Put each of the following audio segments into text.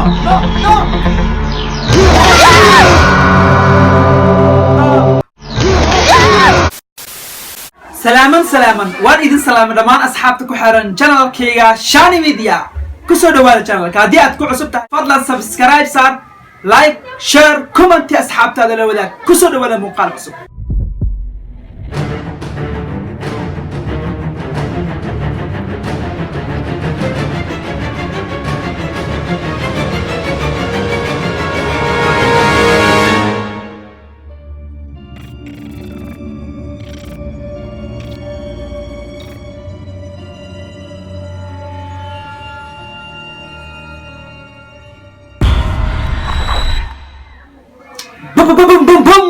No, no. Salaaman, salaaman, waan idin salaamay dhammaan asxaabta ku xiran channelkayga Shani Media. Kusoo dhawaada channelka. Haddii aad ku cusub tahay, fadlan subscribe saar, like, share, comment, asxaabtaada la wadaag. Kusoo dhawaada muuqaal cusub. Bum bum bum bum.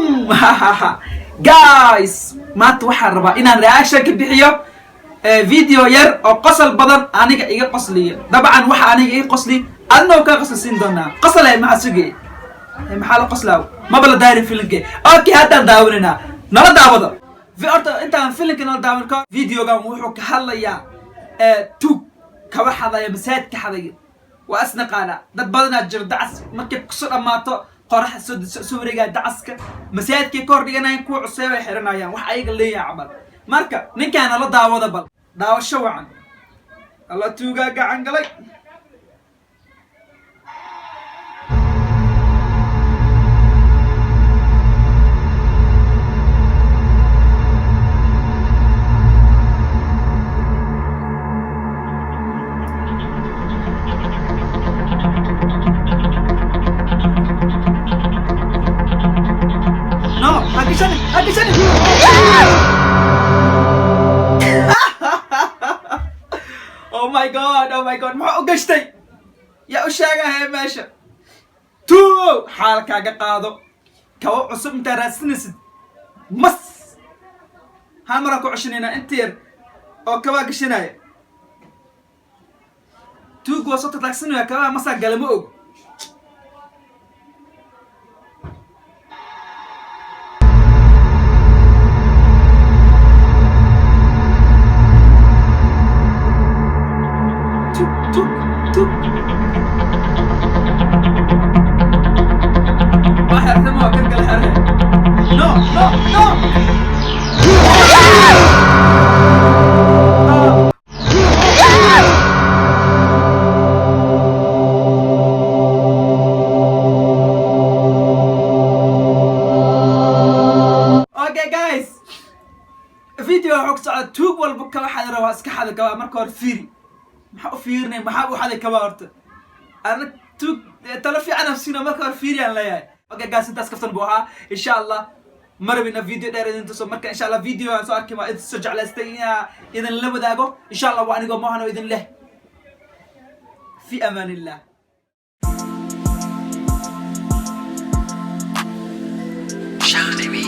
Guys, maanta waxaan rabaa inaan reaction ka bixiyo video yar oo qosol badan aniga iga qosliyo. Dabcan waxa aniga iga qosli adna kaa qosli siin doonaa. Qosol maxaa sugay? Maxaa la qoslaaw? Maba la daarin filimke. Okay, haddaan daawanaynaa, nala daawado. Horta intaan filimka nala daawan ka, videogan wuxuu ka hadlayaa tuug kaba xadaya, masaajidka xadaya. Waa isnaqaana, dad badanaa jiro dacas markay kusoo dhammaato qoraxda soo wareegaya, dacaska masaajidkay ka hor dhiganayaan, kuwa cusub ay xiranayaan, wax ayaga leeyahay camal. Marka ninkaan nala daawada, bal daawasho wacan. Alla, tuugaa gacan galay. No, ha gashanin, ha gashanin. Oh my God, oh my God, maxaa u gashtay? Yaa u sheegahay meesha? Tuugow, xaalkaaga qaado. Kaba cusub intaa raadsanaysid, mas hal maraan ku ceshanaynaa inta yar oo kabaa gashanaya. Tuug waa soo tataagsanaya, kabaha masaa gala ma og. Tuug, tuug, tuug. Waa xertay, ma waa kan kale xerhe. No, no, no. Okay guys, video wuxuu ku socda tuug walba kaba xadi rabaa, iska xada kabaa. Marka hore fiiri, maxaa u fiirinay? Maxaa u xaday kabaa? Horta ana tuug talo fiican aan siino, marka hore fiiriyaan leeyahay. Okay guys, intaas kaftan buu ahaa. Insha Allah marabina video dheer idin tuso. Marka insha Allah video aan soo arkay waa idin soo jeclaystay inaa idin la wadaago. Insha Allah waa anigoo Mohan oo idin leh fi amaan illah. Shani.